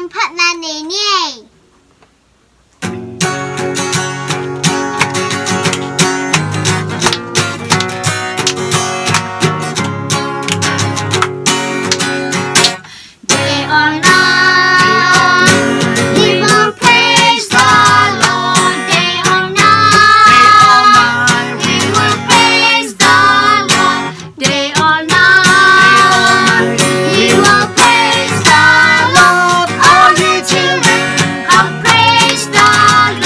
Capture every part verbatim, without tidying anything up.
Phatna nei ni ei. Day or night, we will praise the Lord. Day or night, we will praise the Lord. Day or night, we will praise the Lord. All you children, come praise the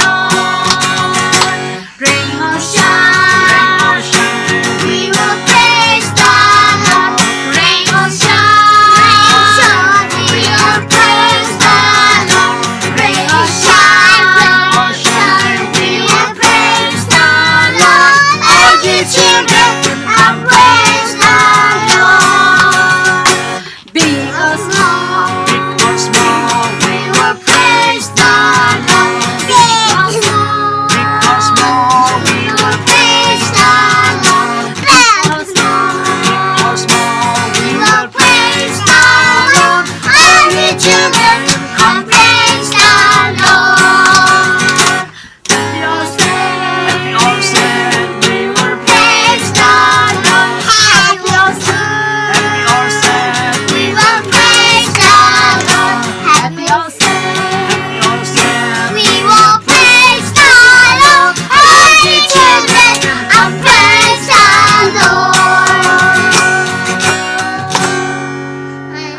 Lord. Rain or shine, we will praise the Lord. Rain or shine, we will praise the Lord. Rain or shine, we will praise the Lord. All you children, come praise the Lord. Big or small, big or small, we will praise the Lord. Big or small, big or small, we will praise the Lord. Big or small, big or small, we will praise the Lord. All you children, come praise the Lord. Happy or sad, happy or sad, we will praise the Lord. Happy or sad, happy or sad, we will praise the Lord. Happy or sad, happy or sad, we will praise the Lord. All you children, come praise the Lord.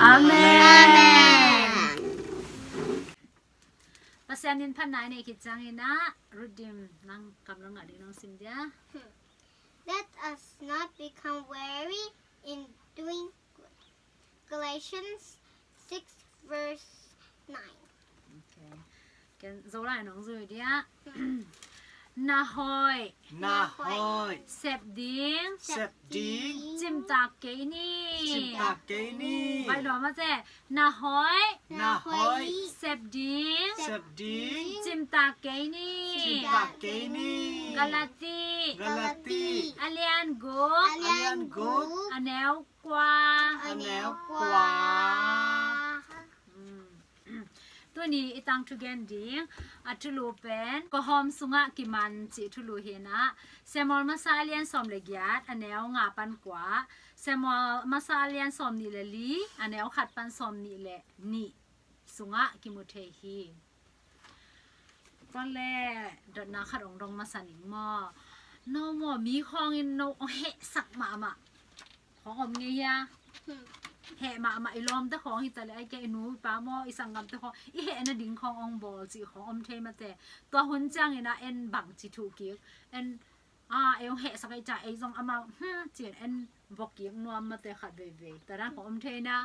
Amen. Amen. Pasian min phatna i neih khit ciangin ah, Ruth Dim, nang kam lo ngah ding nong sim dia. Let us not become weary in doing good. Galatians six verse nine. Okay. Ken Zolai nong zui dia. Na hoih. Na hoih. Sep ding. Sep ding. Cimtak kei ni. Cimtak kei ni. Baih lua mate. Na hoih. Na hoih. Sep ding. Sep ding. Cimtak kei ni. Cimtak kei ni. Galati. Galati. A lian guk. A lian guk. A neu kua. A neu kua. Tuni i tangthu gen ding a thulu pen, kawhawm sungah kiman cih thulu hi-in ah, Samuel masa a lian sawm le giat, a neu nga pan kua, Samuel masa a lian sawm nih le li, a neu khat pan sawm nih le nih sungah kimu thei hi. Tua le, dotna khat ong dong masa ning maw. No maw, mi khawngin no ong hehsak mahmah khawng om ngei hia? Heh mahmah i lawmte khawng hi ta le, ai kei i nu i pa maw, i sanggamte khawng, i heh nading khawng ong bawl cih khawng om thei mate. Tua hun ciangin ah en bangci thuh kik, en, a, ei ong hehsak ei ciang, ei zong amau, hmm, ci-in en vok kik nuam mate khat veivei. Tua dan khawng om thei na.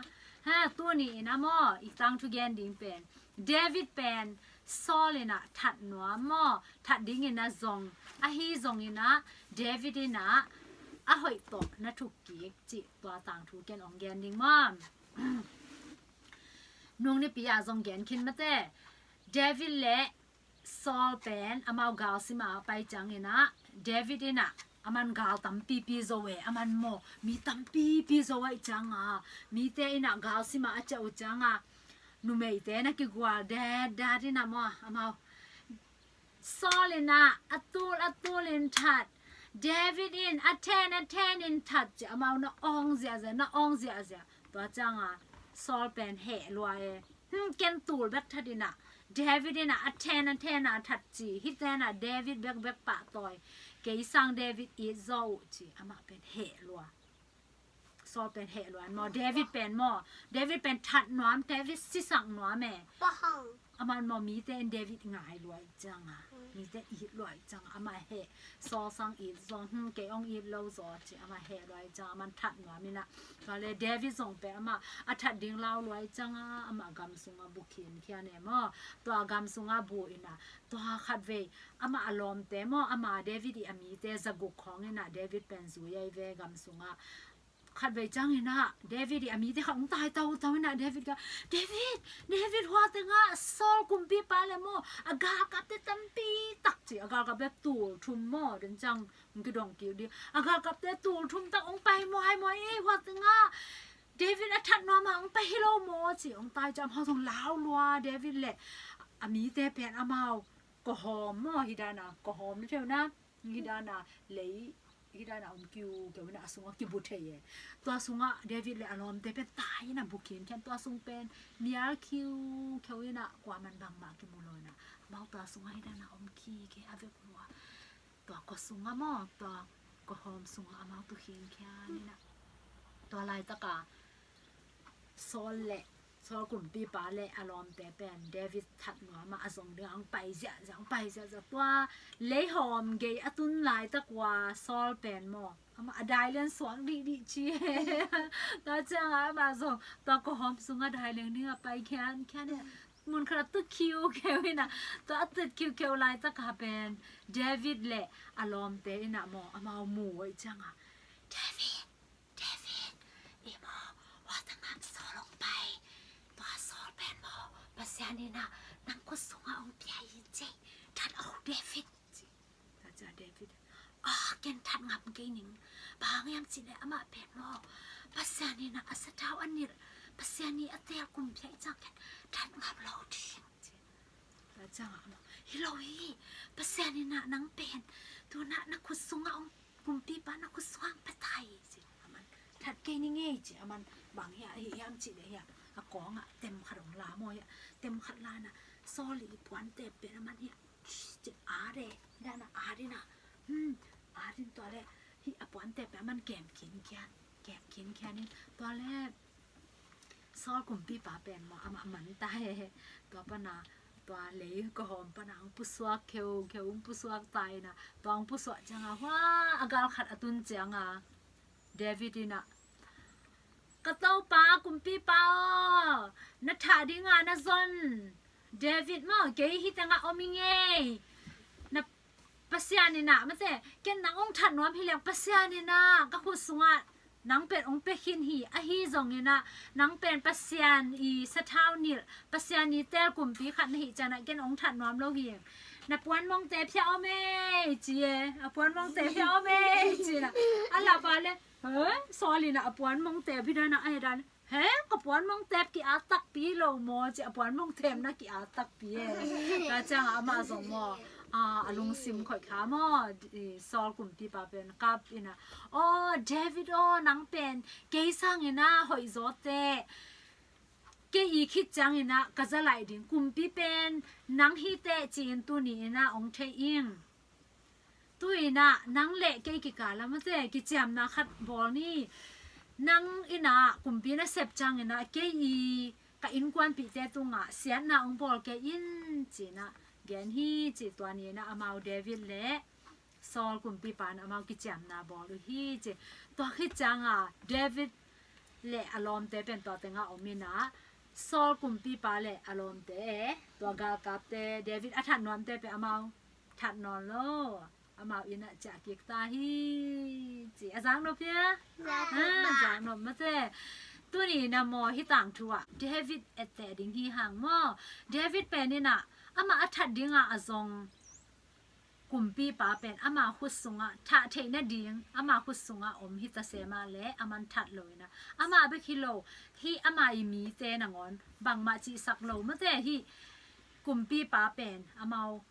Ha, tuni in ah maw, i tangthu gen ding pen, David pen Saul in ah that nuam maw, that dingin ah zong, ahi zongin ah David in ah a hoih tawh na thuk kik cih tua tangthu ken ong gen ding maw. Nung nipi ah zong gen khin mate. David le Saul pen amau galsim ah a pai ciangin ah, David in ah, aman gal tampipi zo e, aman maw, mi tampipi zo ahih ciang a, mite in ah galsim ah a ciah uh ciang a, numeite na kigual detdet in ah maw, amau Saul in ah a tul a tul in that, David in a then a then in that ci, amau na awng ziahziah, na awng ziahziah. Tua ciang a Saul pen heh lua e. Hmm, ken tul bek that in ah, David in ah a then a then a that ci, hihte in ah David bekbek pahtawi, kei sang David it zaw uh ci, amah pen heh lua. Saul pen heh lua maw, David pen maw, David pen that nuam, David sisak nuam e. Amah maw, mite in David ngai lua ahih ciang a, mite it lua ahih ciang a, amah heh, Saul sang it zaw, hmm, kei ong it lo zaw ci, amah heh lua ahih ciang a, aman that nuam in ah. Tua le David zong pen amah a that ding lau lua ahih ciang a, amah gam sung a bu khinkhian e maw. Tua gam sung a bu in ah, tua khatvei amah a lawmte maw, amah David i a mite zaguk khawng in ah David pen zui ahi ve gam sung a. Khatvei ciangin ah David i a mite khat ong tai tautau in ah David kiang, David, David, hua teng ah Saul kumpipa le maw, a galkapte tampi tak ci, a galkapte tul thum maw, den ciang ong kidong kik ding. A galkapte tul thum tak ong pai muaimuai e, hua teng ah David a that nuam a hong pai hi lo maw ci hong tai ciang amau zong lau lua. David le a mite pen amau kawhawm maw, hi dan a kawhawm ni theu na, hi dan a lei, hi dan a om kiukiu in a sungah kibu thei e. Tua sungah David le a lawmte pen tai in a bu khinkhian, tua sung pen mial kiukiu in a kuaman bangmah kimu lo in a, amau tua sungah hi dan a om kik e, a vek lua. Tua kawsungah maw, tua kawhawm sungah amau tu khinkhian in a, tua laitaka Saul le, Saul kumpipa le a lawmte pen David that nuam a, a zong ding a hong pai ziahziah, hong pai ziahziah. Tua leihawm gei a tun laitak ua Saul pen maw, amah a dai lian suak dihdih ci e. Tua ciangah amah zong tua kawhawm sungah dai lian ding a pai khiankhian in a, mun khat a tu khiukheu in a, tua a tut khiukheu laitak a pen David le a lawmte in a maw, amau mu uh ciangah, "David, David, i maw, hua tangah Saul hong pai. Tua Saul pen maw, Pasian in a nang khut sungah hong pia hi ci. That o, David," ci. Tua ciang David, "Ah, ken that ngam kei ning. Bang hang hiam cih leh amah pen maw, Pasian in a a sathau a nilh, Pasian i a teel kumpi ahih ciang ken that ngam lo ding," ci. Tua ciangah amah, "Hi lo hi, Pasian in a nang pen tu in a na khut sungah hong, kumpipa na khut sungah hong pia ta hi," ci. Aman, "That kei ning ei," ci. Aman bang hiam, hi hiam cih leh hiam, a kawngah tem khat hong la maw hiam, tem khat la in a, Saul i puante pen aman hiam, ci, a de, dan a, a de in a, hmm, a de in tua leh hih a puante pen aman kem khinkhian, kem khinkhian in tua leh Saul kumpipa pen maw, amah man ta e. Tua pan a, tua lei kawhawm pan a hong pusuak kheukheu, hong pusuak ta in a, tua hong pusuak ciangah hua a gal khat a tun ciangah David in a, "Ka topa kumpipa aw, na thah ding a na zon David maw, kei hih tengah om ing ei. Na Pasian in a, mate, ken nang hong that nuam hi leng Pasian in a ka khut sungah nang pen hong pia khin hi, ahi zongin a nang pen Pasian i sathau nilh, Pasian i teel kumpi khat na hih ciangah ken hong that nuam lo hi. Na puan mongte phiah om ei," ci e. "A puan mongte phiah om ei," ci in a, a lap a leh, "He?" Saul in a, "A puan mongte phiah dan a, a he dan, he, ka puan mongte ki-at takpi lo maw?" ci, a puan mongte na ki-at takpi e. Tua ciangah amah zong maw, a, a lungsim khoih kha maw, i, Saul kumpipa pen kap in a, "Aw David aw, nang pen kei sangin a hoih zaw teh, kei i khit ciangin a ka za laih ding, kumpi pen nang hi teh," ci-in tuni in a hong thei ing. Tu in a nang le kei kikal ah mate kiciamna khat bawl ni. Nang in a kumpi na sep ciangin a kei i ka innkuanpihte tungah siatna hong bawl kei in, ci in a gen hi, ci. Tua ni in a amau David le Saul kumpipa in amau kiciamna bawl uh hi, ci. Tua khit ciangah David le a lawmte pen tua tengah om in a, Saul kumpipa le a lawmte, tua galkapte, David a that nuamte pen amau that nawn lo, amau inn ah ciah kik ta hi, ci. A zaknop hia? Zaknop. Ah, zaknop mate. Tuni in a maw, hih tangthu ah David etteh ding hi hang maw. David pen in a, amah a that dingah a zong kumpipa pen ama khut sungah thah theih nading, ama khut sungah om hi ta se mah leh aman that lo in a, amah bek hi lo, hih ama i mite nangawn bangmah cihsak lo mate, hih kumpipa pen amau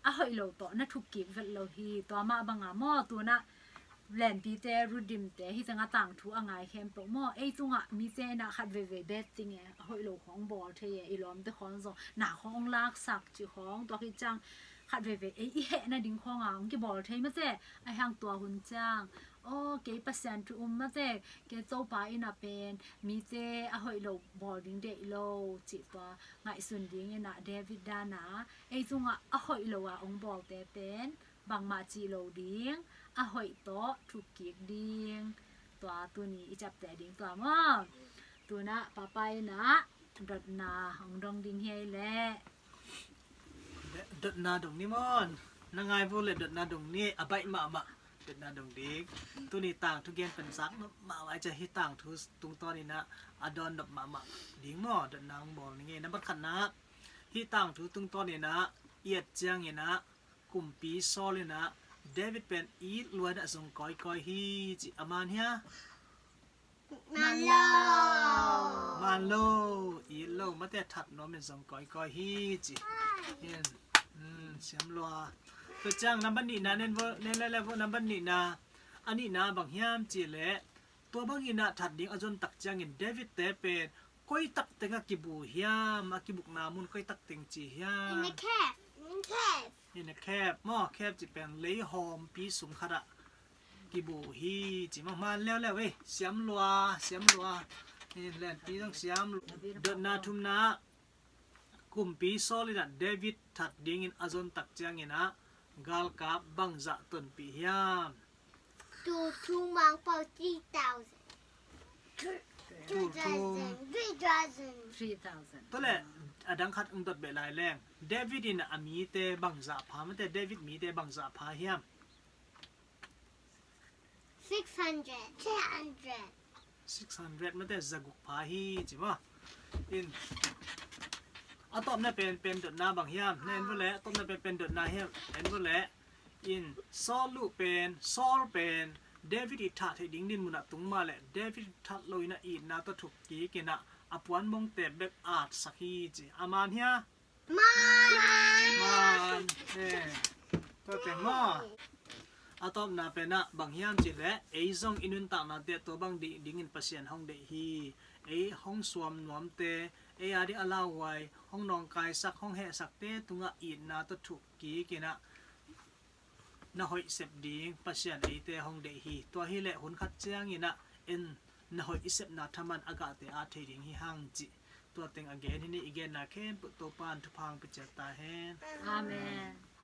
a hoih lo tawh na thuk kik vet lo hi. Tua mah bangah maw, tu in a lenpite, rudimte, hih tengah tangthu a ngai khempeuh maw, ei tungah mite in a khat veivei betting e, a hoih lo khawng bawl thei e, i lawmte khawng zong na khawng laksak cih khawng, tua khit ciang khat veivei ei i heh nading khawngah hong kibawl thei mate. Ahih hang tua hun ciang, aw, kei Pasian thu um mate, kei Topa in a pen mite a hoih lo bawl ding deih lo, cih tua ngaihsun ding in a David dan a, ei tungah a hoih lo a hong bawlte pen bangmah cih lo ding, a hoih tawh thuk kik ding. Tua tuni i ciapteh ding tua maw. Tu in a papa in a dotna hong dong ding hi ei leh. Dotna dong ni maw. Na ngai vua leh dotna dong ni, a baih mahmah dotna dong ding. Tuni tangthu gen pen zaknop mahmah, ai cia hih tangthu tungtawn in a a dawnnop mahmah ding maw, dotna hong bawl ni ngei. Nambat khatna, hih tangthu tungtawn in a i et ciangin a kumpi Saul in a David pen it lua in a zong kawikawi hi, ci. A man hia? Man lo. Man lo. It lo, mate that nuam in zong kawikawi hi ci. Hin, um, siam lua. Tua ciang nambat nihna nen vo, nen lele vo nambat nihna. A nihna bang hiam ci leh, tua bangin ah that ding a zon tak ciangin David te pen koi tak teng a kibu hiam, a kibukna mun koi tak teng ci hiam? In a cave. In cave. In a cave. Maw, cave ci pen leihawmpi sung khat ah kibu hi ci maw. Man leuleu ei. Siam lua, siam lua. Hi lenpi zong siam lua. Dotna thumna. Kumpi Saul in ah David that dingin a zon tak ciangin ah galkap bangzah tonpih hiam? Two, two Mangpau, three thousand. Two, two. Three thousand. Three thousand. Tua leh, a dang khat ong dot beh lai leng. David in a mite bangzah pha, mate David mite bangzah pha hiam? Six hundred. Three hundred. Six hundred, mate zaguk pha hi ci maw. In, a tawpna pen, pen dotna bang hiam? Na en vo leh, a tawpna pen, pen dotna hiam? En vo leh. In, Saul uh pen, Saul pen David i thah theih ding dinmun ah tung mah leh, David that lo in ah itna tawh thuk kik in ah a puan mongte bek atsak hi ci. A man hia? Man. Man. Eh. Tua teng maw. A tawpna pen ah bang hiam ci leh, ei zong i nuntaknate ah tua bang ding, dingin Pasian hong deih hi. Ei hong suam nuamte, ei a ding a lauhuai, hong nawngkaisak, hong hehsakte tungah itna tawh thuk kik in ah na hoih sep ding Pasian eite hong deih hi. Tua hi leh hun khat ciangin ah en na hoih i sepna thaman a gahte a thei ding hi hang cih tua teng a gen hi ni. I genna khempeuh Topa'n thupha hong pia ciat ta hen. Amen.